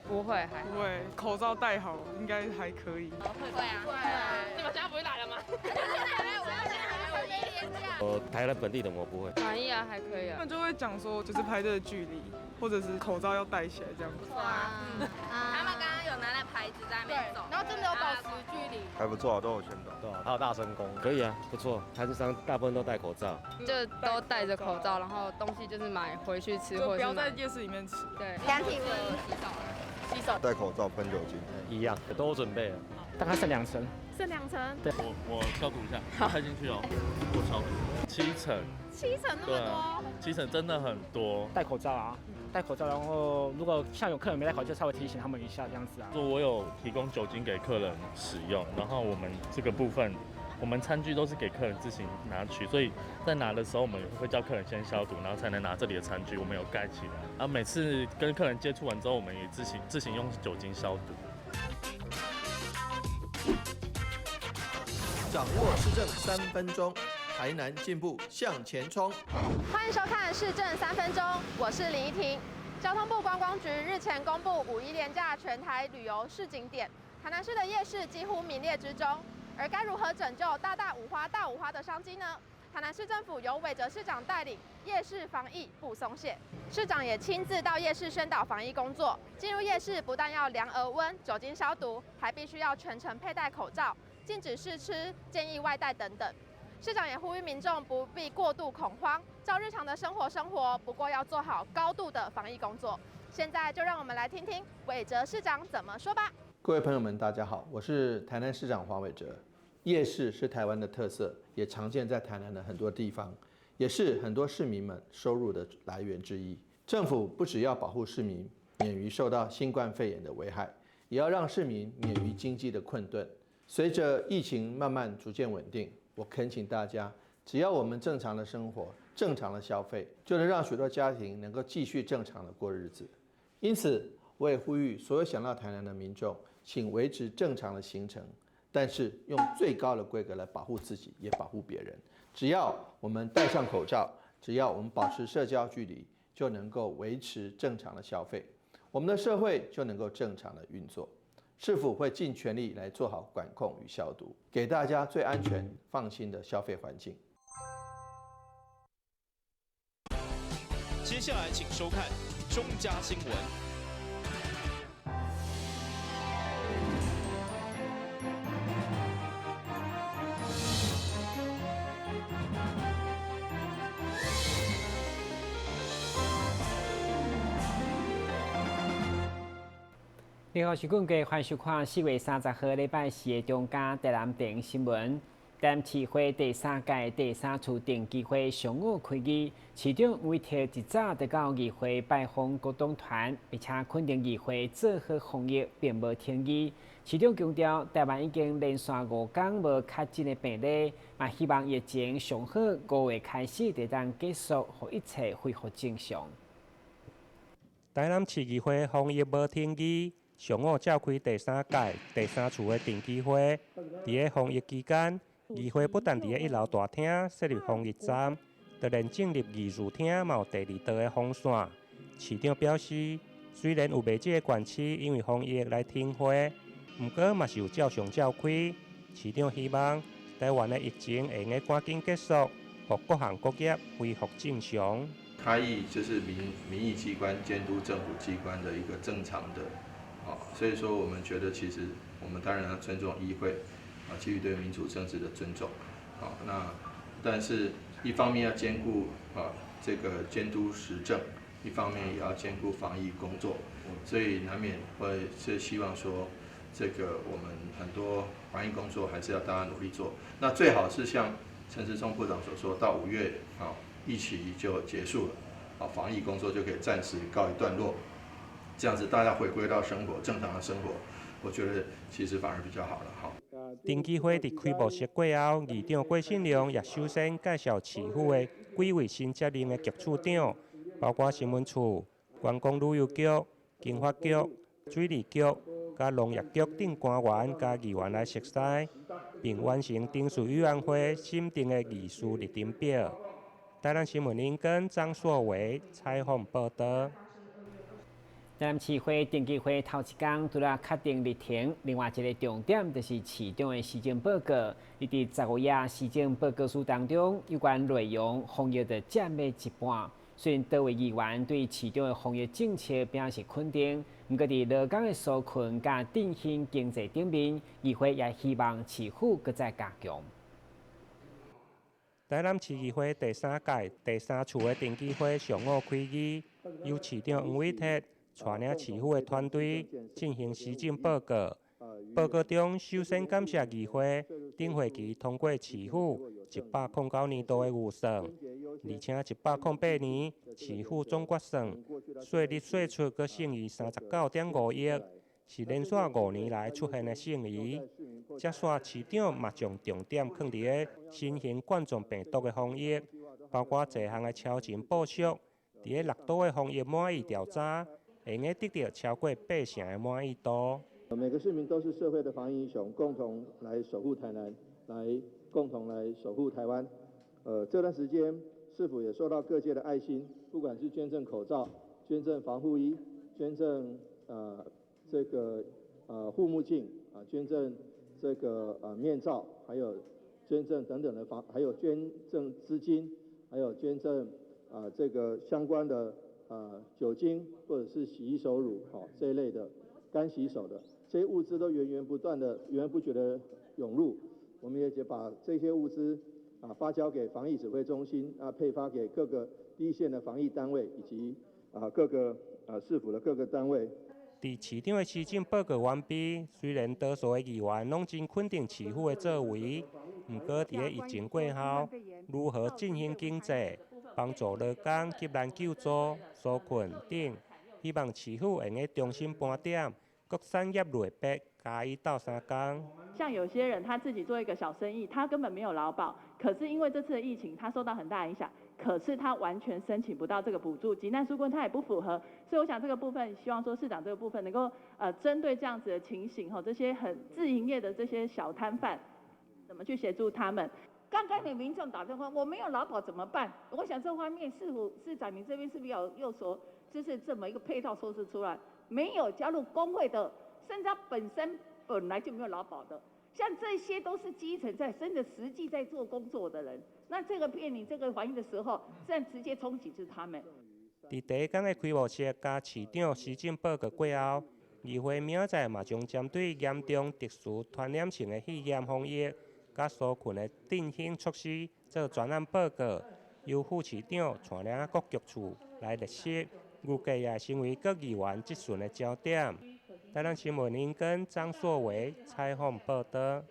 不會，還不會，口罩戴好應該還可以。會啊，會啊。你們現在不會來了嗎？我台南本地的我不會。滿意啊，還可以啊。他們就會講說，就是排隊的距離，或者是口罩要戴起來這樣子。哇，他們剛剛有拿那牌子在那邊走，然後真的有保持距離。還不錯，都有宣導。對啊，還有大聲公。可以啊，不錯。攤商大部分都戴口罩，就都戴着口罩，然後東西就是買回去吃，或者不要在夜市裡面吃。對，量體溫、洗手、洗手、戴口罩、噴酒精，一樣都準備了。大概剩兩層。剩兩層。對，我消毒一下，開進去哦，我消毒。七層。7層那麼多？7層真的很多。戴口罩啊，戴口罩，然後如果像有客人沒戴口罩，就稍微提醒他們一下這樣子啊。我有提供酒精給客人使用，然後我們這個部分，我們餐具都是給客人自行拿取，所以在拿的時候，我們會叫客人先消毒，然後才能拿這裡的餐具。我們有蓋起來。啊，每次跟客人接觸完之後，我們也自行用酒精消毒。掌握市政3分鐘，台南進步向前衝。歡迎收看市政三分鐘，我是林依婷。交通部觀光局日前公布5·1連假全台旅遊市景點，台南市的夜市幾乎名列之中。而該如何拯救大大五花大五花的商機呢？台南市政府由韋哲市長帶領夜市防疫不鬆懈，市長也親自到夜市宣導防疫工作。進入夜市不但要量額溫、酒精消毒，還必須要全程佩戴口罩。禁止試吃，建議外帶等等。市長也呼籲民眾不必過度恐慌，照日常的生活，不過要做好高度的防疫工作。現在就讓我們來聽聽韋哲市長怎麼說吧。各位朋友們，大家好，我是台南市長黃偉哲。夜市是台灣的特色，也常見在台南的很多地方，也是很多市民們收入的來源之一。政府不只要保護市民免於受到新冠肺炎的危害，也要讓市民免於經濟的困頓。隨着疫情慢慢逐漸穩定，我懇請大家，只要我們正常的生活、正常的消費，就能讓許多家庭能夠繼續正常的過日子。因此，我也呼籲所有想到台南的民眾，請維持正常的行程，但是用最高的規格來保護自己，也保護別人。只要我們戴上口罩，只要我們保持社交距離，就能夠維持正常的消費，我們的社會就能夠正常的運作。市府會盡全力來做好管控與消毒，給大家最安全、放心的消費環境。接下來，請收看中嘉新聞。你好，是根據歡迎收看4月30號禮拜四的中嘉台南電新聞。台南市會第三屆第三次定期會上午開議，市長委託一早就到議會拜訪股東團，並且肯定議會做好防疫，並無停議。市長強調，台灣已經連續5天無確診的病例，嘛希望疫情上好5月開始就當結束，予一切恢復正常。台南市議會防疫無停議。上午召開第三屆第三次的定期會，佇咧防疫期間，議會不但佇咧一樓大廳設立防疫站，就連進入議事廳嘛有第二道的防線。市長表示，雖然有袂少的縣市因為防疫來停會，毋過嘛是有照常召開。市長希望台灣的疫情會用得趕緊結束，予各行各業恢復正常。開議就是民意機關監督政府機關的一個正常的。所以說，我們覺得其實我們當然要尊重議會，啊，基於對民主政治的尊重，好，那但是一方面要兼顧啊這個監督時政，一方面也要兼顧防疫工作，所以難免會是希望說，這個我們很多防疫工作還是要大家努力做。那最好是像陳時中部長所說，到5月啊疫情就結束了，啊，防疫工作就可以暫時告一段落。這樣子大家回歸到生活，正常的生活，我覺得其實反而比較好了。哈。定期會佇開幕式過後，議長郭信良也首先介紹市府的幾位新接任的局處長，包括新聞處、觀光旅遊局、經發局、水利局、佮農業局等官員佮議員來熟似，並完成程序委員會審定的議事日程表。台南新聞林根張碩維採訪報道。台南市會定期會頭一工除了確定日程，另外一個重點就是市長的施政報告。伊佇15頁施政報告書當中，有關內容防疫就佔了一半。雖然多位議員對市長的防疫政策表示肯定，毋過佇勞工的紓困佮振興經濟頂面，議會也希望市府閣再加強。台南市議會第三屆第三次的定期會上午開議，由市長黃偉哲帶領市府的團隊進行施政報告。報告中，首先感謝議會頂會期通過市府109年度的預算，而且108年市府總決算稅入歲出閣剩餘39.5億，是連續5年來出現的剩餘。接續市長嘛將重點放佇咧新型冠狀病毒的防疫，包括濟項的超前部署，佇咧6都的防疫滿意調查，會用得到超過8成的滿意度。每個市民都是社會的防疫英雄，共同來守護台南，來共同來守護台灣。這段時間市府也受到各界的愛心，不管是捐贈口罩、捐贈防護衣、捐贈這個護目鏡啊、捐贈這個面罩，還有捐贈等等的防，還有捐贈資金，還有捐贈啊這個相關的酒精或者是洗衣手乳，好這一類的乾洗手的這些物資都源源不斷的、源源不絕的湧入，我們也就把這些物資啊發交給防疫指揮中心啊，配發給各個第一線的防疫單位以及啊各個市府的各個單位。佇市長的施政報告完畢，雖然多數的議員攏真肯定市府的作為，毋過佇咧疫情過後，如何振興經濟、幫助勞工急難救助、紓困等，希望市府會用重新盤點各產業類別加以鬥相共。像有些人他自己做一個小生意，他根本沒有勞保，可是因為這次的疫情，他受到很大影響，可是他完全申請不到這個補助，急難紓困他也不符合，所以我想這個部分，希望說市長這個部分能夠針對這樣子的情形，吼，這些很自營業的這些小攤販，怎麼去協助他們？剛剛有民眾打電話，我沒有勞保怎麼辦？我想這方面市府市長，你這邊是不是要又說，就是這麼一個配套措施出來？沒有加入工會的，甚至他本身本來就沒有勞保的，像這些都是基層在真的實際在做工作的人，那這個面臨這個環境的時候，自然直接衝擊就是他們。佇第一工的開幕式佮市長施政報告過後，議會明仔載嘛將針對嚴重特殊傳染性的肺炎防疫佮紓困的振興措施做專案報告，由副市長帶領各局處來列席，預計也成為各議員質詢的焦點。台南新聞林根張碩維採訪報導。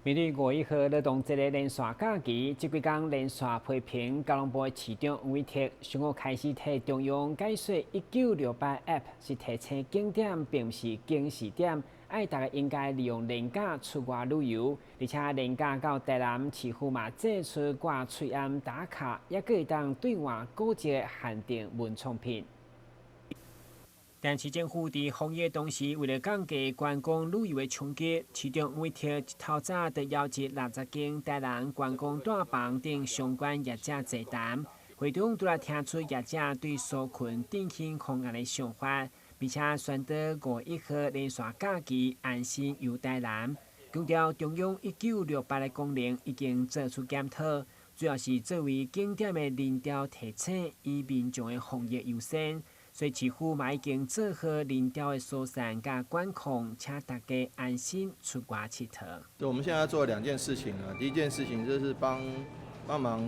面對5月1號勞動節的連續假期，這幾工連續批評交通部的市長黃偉哲上午開始提中央解說1968 App 是提醒景點，並毋是警示點，愛大家應該利用連假出外旅遊，而且連假到台南市府嘛祭出掛喙罨打卡，猶閣會當兌換古蹟限定文創品。但市政府佇防疫同時，為了降低觀光旅遊的衝擊，市長黃偉哲一透早就邀集60間台南觀光帶房等相關業者座談，會中除了聽出業者對紓困振興方案的想法，並且宣導5月1號連續假期安心遊台南，強調中央1968的功能已經做出檢討，主要是作為景點的人潮提醒，以民眾的防疫優先。所以市府嘛已經做好人潮的疏散佮管控，請大家安心出外𨑨迌。我們現在要做兩件事情啊，第一件事情就是幫幫忙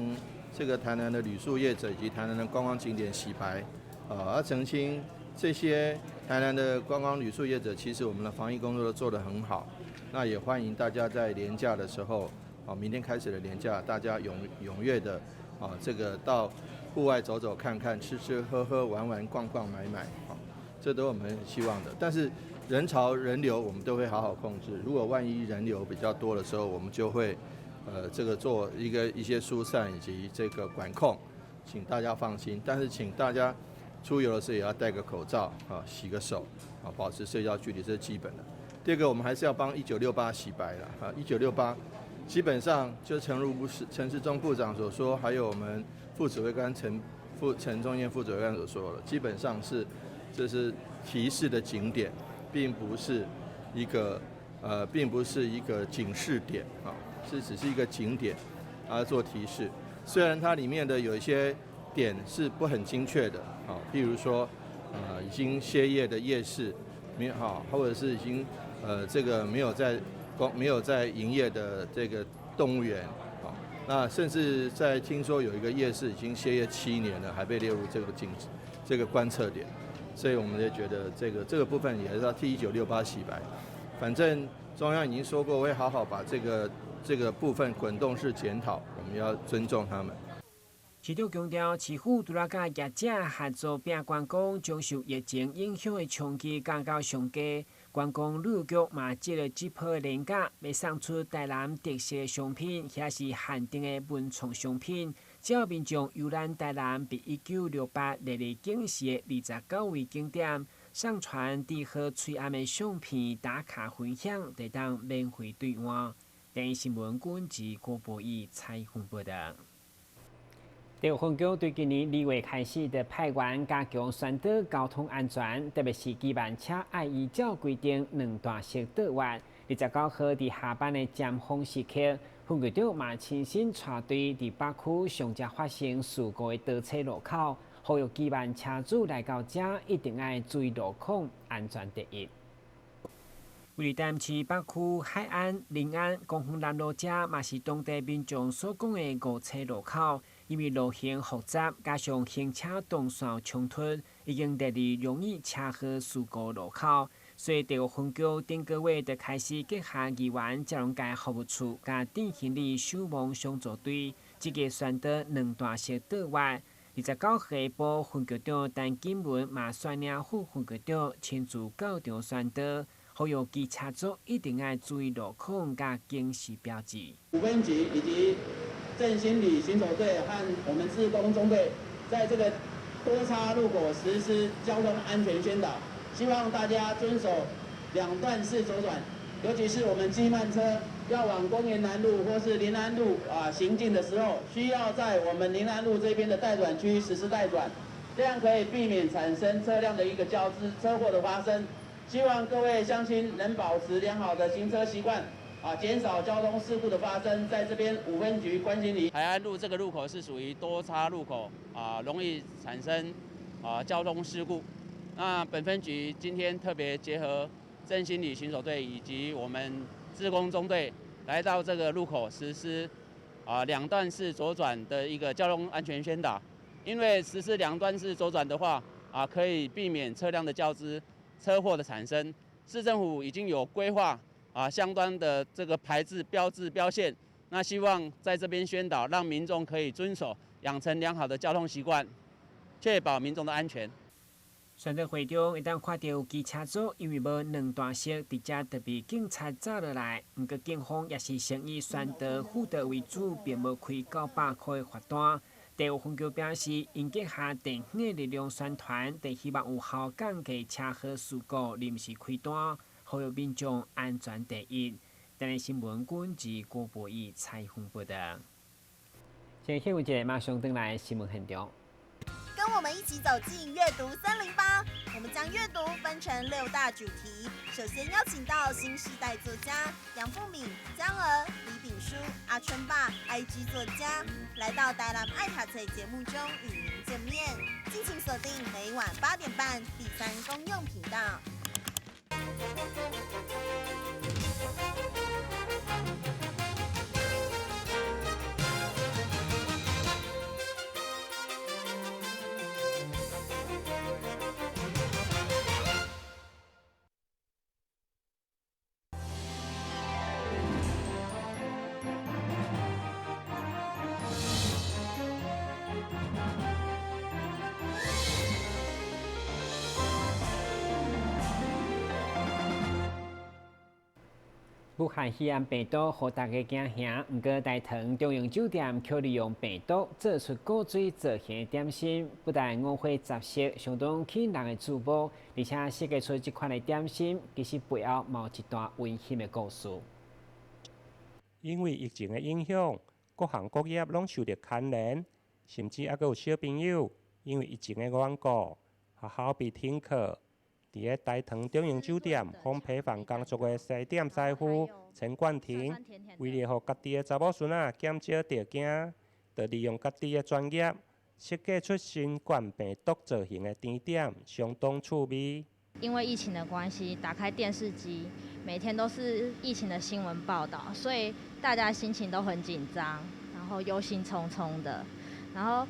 這個台南的旅宿業者以及台南的觀光景點洗白，啊，要澄清這些台南的觀光旅宿業者，其實我們的防疫工作都做得很好。那也歡迎大家在連假的時候，啊，明天開始的連假，大家踴踴躍的啊，這個到戶外走走看看，吃吃喝喝，玩玩逛逛買買，好，這都我們很希望的。但是人潮人流我們都會好好控制。如果萬一人流比較多的時候，我們就會，這個做一個一些疏散以及這個管控，請大家放心。但是請大家出遊的時候也要戴個口罩啊，洗個手啊，保持社交距離，這是基本的。第二個，我們還是要幫1968洗白了啊，1968基本上就誠如陳時中部長所說，還有我們副指揮官陳陳宗彥副指揮官所說的，基本上是這是提示的景點，並不是一個並不是一個警示點啊，是只是一個景點啊做提示。雖然它裡面的有一些點是不很精確的啊，譬如說，已經歇業的夜市，沒有哈，或者是已經這個沒有在營業的這個動物園啊，那甚至在聽說有一個夜市已經歇業7年了，還被列入這個這個觀測點，所以我們就覺得這個部分也是要替1968洗白。反正中央已經說過會好好把這個部分滾動式檢討，我們要尊重他們。市長強調，市府除了佮業者合作拼觀光，將受疫情影響的衝擊降到上低。觀光旅局嘛，這個這波連假，欲送出台南特色商品，抑是限定的文創商品，只要民眾遊覽台南，佇1968列入警示的29位景點，上傳佇好喙罨的相片打卡分享，就當免費兌換。電視新聞阮是郭博義採訪報導。第五分局對今年2月開始的派員加強宣導交通安全，特別是機慢車愛依照規定兩段式倒彎。29號佇下班的尖峰時刻，分局長嘛親身帶隊佇北區上才發生事故的倒車路口，呼籲機慢車主來到遮一定愛注意路況，安全第一。位佇台南市北區海安、臨安、光復南路遮，嘛是當地民眾所講的五車路口。因為路型複雜，加上行車動線衝突，已經列入容易車禍事故路口。所以，第五分局頂個月就開始結合議員、金融界服務處，佮電行里守望相助隊，積極宣導兩段式倒彎。29號下晡，分局長陳金文嘛率領副分局長親自到場宣導，呼籲機車族一定愛注意路況佮警示標誌。五分局以及振興里巡守隊和我們志工中隊，在這個多岔路口實施交通安全宣導，希望大家遵守兩段式左轉，尤其是我們機慢車要往公園南路或是臨安路啊行進的時候，需要在我們臨安路這邊的待轉區實施待轉，這樣可以避免產生車輛的一個交織車禍的發生。希望各位鄉親能保持良好的行車習慣。啊，減少交通事故的發生，在這邊五分局關心你。海安路這個路口是屬於多岔路口，啊，容易產生啊交通事故。那本分局今天特別結合振興里巡守隊以及我們志工中隊，來到這個路口實施啊兩段式左轉的一個交通安全宣導。因為實施兩段式左轉的話，啊，可以避免車輛的交織、車禍的產生。市政府已經有規劃。啊，相關的這個牌子、標誌、標線，那希望在這邊宣導，讓民眾可以遵守，養成良好的交通習慣，確保民眾的安全。宣導會中，會當看著有機車族因為無兩段式，佇遮就被警察抓落來。毋過警方也是先以宣導輔導為主，並無開900塊的罰單。第五分局表示，𪜶結合地方的力量宣傳，就希望有效降低車禍事故臨時開單。呼籲民眾安全第一。台南新聞，阮是郭博義採訪報導。先休息，馬上轉來新聞現場。跟我們一起走進閱讀308，我們將閱讀分成六大主題。首先邀請到新世代作家楊富敏、江鵝、李炳書、阿春爸、IG 作家，來到台南愛讀冊節目中與您見面。敬請鎖定每晚8點半第三公用頻道。武漢肺炎病毒予大家驚嚇，毋過大唐中榮酒店卻利用病毒做出古錐造型的點心，不但五花雜色，相當吸引人的注目，而且設計出這款的點心，其實背後嘛有一段溫馨的故事。因為疫情的影響，各行各業攏受著牽連，甚至猶閣有小朋友因為疫情的緣故，學校被停課。佇咧大唐中營酒店烘焙坊工作的西點師傅陳冠廷，為了予家己的查某孫仔減少著驚，就利用家己的專業，設計出新冠病毒造型的甜點，相當趣味。因為疫情的關係，打開電視機，每天都是疫情的新聞報道，所以大家心情都很緊張，然後憂心忡忡的，然後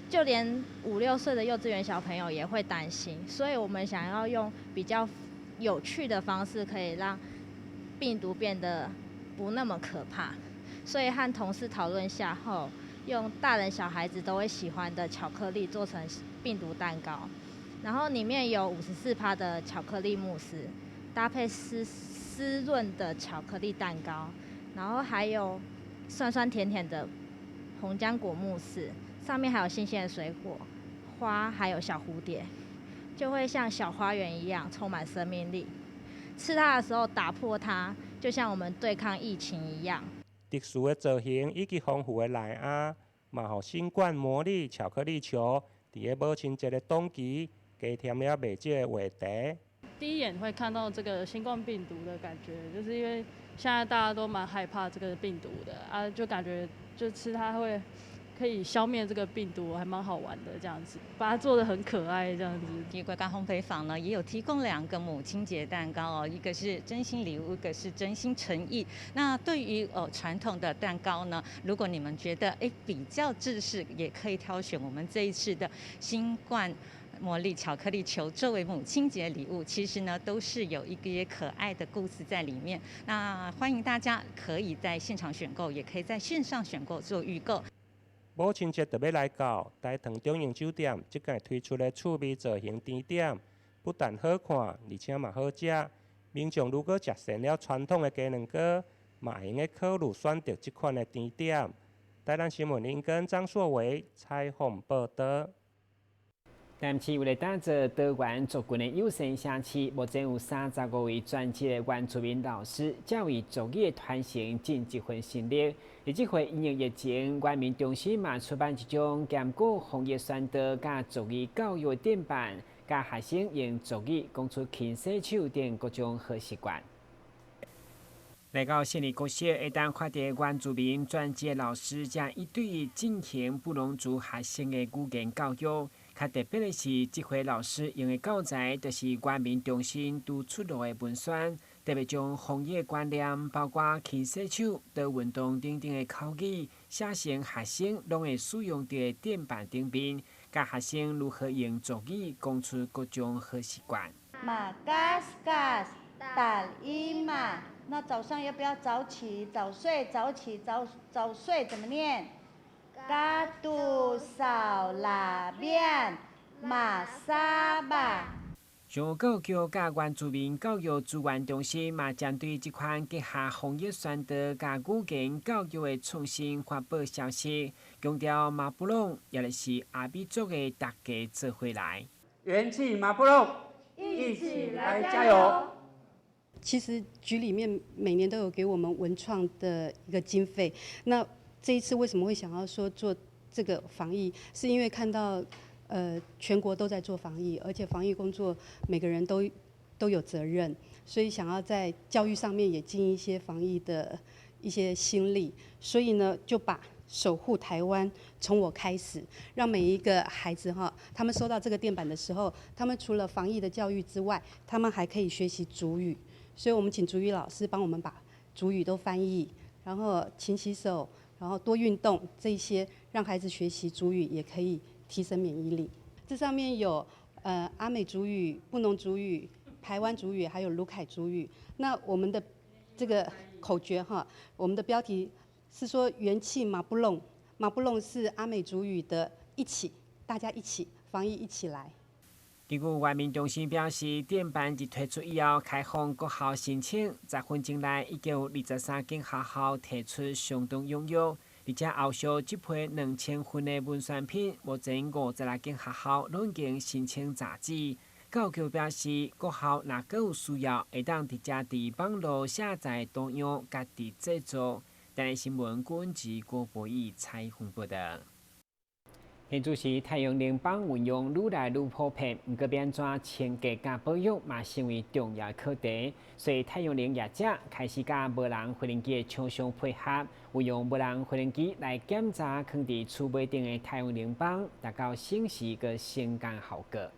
就連5、6歲的幼稚園小朋友也會擔心，所以我們想要用比較有趣的方式，可以讓病毒變得不那麼可怕，所以和同事討論下後，用大人小孩子都會喜歡的巧克力做成病毒蛋糕。然後裡面有54%的巧克力慕斯，搭配濕濕潤的巧克力蛋糕，然後還有酸酸甜甜的紅漿果慕斯，上面還有新鮮的水果、花，還有小蝴蝶，就會像小花園一樣充滿生命力。吃它的時候打破它，就像我們對抗疫情一樣。特殊的造型以及豐富的內餡，嘛予新冠魔力巧克力球佇咧母親節的檔期，加添了袂少的話題。第一眼會看到這個新冠病毒的感覺，就是因為現在大家都蠻害怕這個病毒的啊，就感覺就吃它會可以消滅這個病毒，還蠻好玩的這樣子，把它做得很可愛這樣子。龜咖烘焙坊呢也有提供兩個母親節蛋糕哦，一個是真心禮物，一個是真心誠意。那對於傳統的蛋糕呢，如果你們覺得比較制式，也可以挑選我們這一次的新冠魔力巧克力球作為母親節禮物，其實呢都是有一些可愛的故事在裡面。那歡迎大家可以在現場選購，也可以在線上選購做預購。母親節就欲來到，大唐中營酒店這屆推出的趣味造型甜點，不但好看，而且嘛好食。民眾如果食跣了傳統的雞卵糕，嘛會用得考慮選擇這款的甜點。台南新聞林根張碩偉採訪報導。台南市為了打造多元族群的友善社區，目前有35位專職的原住民老師，正為族語的傳承盡一份心力。而這回因應疫情，原民中心嘛出版一張兼顧防疫宣導佮族語教育電板，教學生用族語講出勤洗手等各種好習慣。來到信義國小，會當看著原住民專職老師正一對一進行布農族學生的語言教育。較特別的是，這回老師用的教材就是原民中心拄出爐的文宣，特別將防疫觀念，包括勤洗手、多運動等等的口語，寫成學生攏會使用佇電板頂面，教學生如何用族語講出各種好習慣。 Makaskass talima，那早上要不要早起、早睡、早起、早早睡？怎麼念？Katu saolabian masaba。上教局佮原住民教育資源中心嘛，針對這款結合防疫宣導佮語言教育的創新發布消息，強調馬布隆，也就是阿美族的大家做伙來。元氣馬布隆，一起來加油！其實局裡面每年都有給我們文創的一個經費，那這一次為什麼會想要說做這個防疫，是因為看到全國都在做防疫，而且防疫工作每個人都有責任，所以想要在教育上面也盡一些防疫的一些心力，所以呢就把守護台灣從我開始，讓每一個孩子哈，他們收到這個墊板的時候，他們除了防疫的教育之外，他們還可以學習族語，所以我們請族語老師幫我們把族語都翻譯，然後勤洗手。然後多運動，這些讓孩子學習族語也可以提升免疫力。這上面有阿美族語、布農族語、排灣族語，還有魯凱族語。那我們的這個口訣哈，我們的標題是說元氣馬布隆，馬布隆是阿美族語的一起，大家一起防疫一起來。根據原民中心表示，墊板自推出以後，開放各校申請，10分鐘內已經有23間學校提出相當踴躍，而且後續這批2000份的文宣品，目前56間學校攏已經申請雜誌。教育局表示，各校若閣有需要，會當直接佇網路下載圖樣，家己製作。台南新聞郭文吉、郭博義採訪報導。現主時太陽能板運用愈來愈普遍，毋過欲按怎清潔佮保養嘛成為重要課題。所以太陽能業者開始佮無人飛行機的廠商配合，運用無人飛行機來檢查囥佇厝尾頂的太陽能板，達到省時佮省工效果。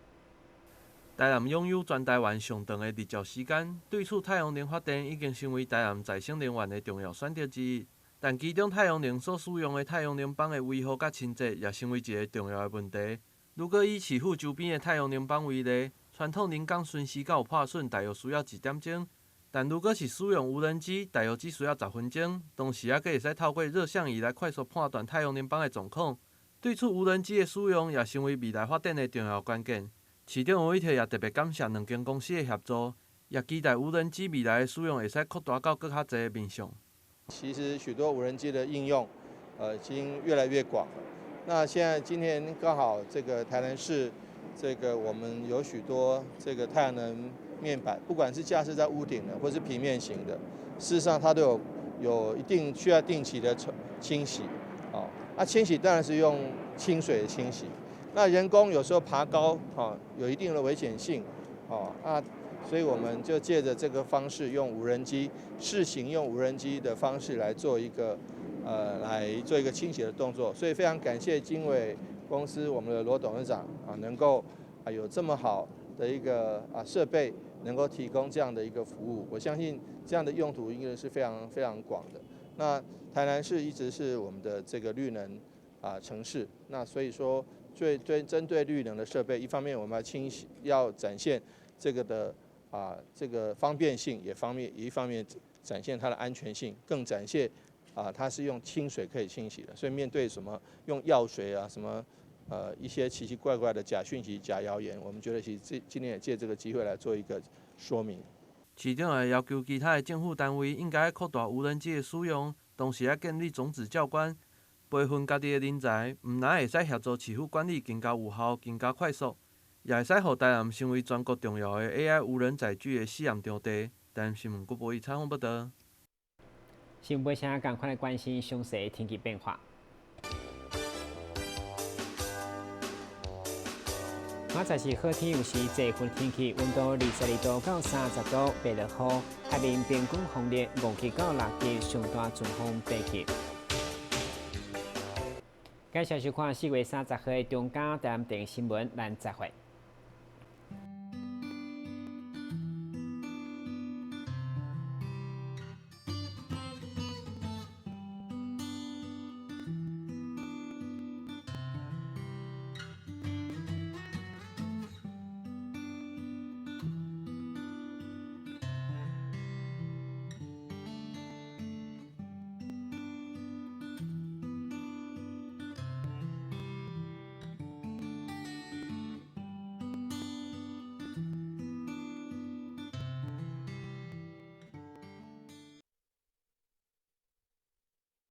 台南擁有全台灣上長的日照時間，對此太陽能發電已經成為台南再生能源的重要選擇之一。但其中太陽能所使用的太陽能板的維護佮清潔也成為一个重要的問題。如果以市府周邊的太陽能板為例，傳統人工巡視到有破損，大約需要一點鐘；但如果是使用無人機，大約只需要10分鐘。同時，猶閣會使透過熱像儀來快速判斷太陽能板的狀況。對此，無人機的使用也成為未來發展的重要關鍵。市長黃偉哲也特別感謝兩間公司的協助，也期待無人機未來的使用會使擴大到閣較濟的面向。其實許多無人機的應用，已經越來越廣了。那現在今天剛好這個台南市，這個我們有許多這個太陽能面板，不管是架設在屋頂的，或是平面型的，事實上它都有一定需要定期的清洗。哦，那清洗當然是用清水清洗。那人工有時候爬高，哈，有一定的危險性，哦，那所以我們就借著這個方式，用無人機試行用無人機的方式來做一個，來做一個清洗的動作。所以非常感謝經緯公司我們的羅董事長啊，能夠啊有這麼好的一個啊設備，能夠提供這樣的一個服務。我相信這樣的用途應該是非常非常廣的。那台南市一直是我們的這個綠能啊城市，那所以說最最針對綠能的設備，一方面我們要清洗，要展現這個的啊這個方便性，也方便一方面展現它的安全性，更展現啊它是用清水可以清洗的。所以面對什麼用藥水啊，什麼一些奇奇怪怪的假訊息、假謠言，我們覺得其實這今天也借這個機會來做一個說明。市長也要求其他的政府單位應該擴大無人機的使用，同時愛建立種子教官，培訓家己的人才，毋但會使協助市府管理更加有效、更加快速，也會使予台南成為全國重要的 AI 無人載具的試驗場地。台南新聞郭博宇採訪報導。新聞聲仝款來關心詳細天氣變化。明仔載是好天，有時濟雲天氣，溫度22度到30度，袂落雨。海面平均風力5級到6級，上大陣風8級。感謝收看4月30號的中嘉台南電新聞，咱再會。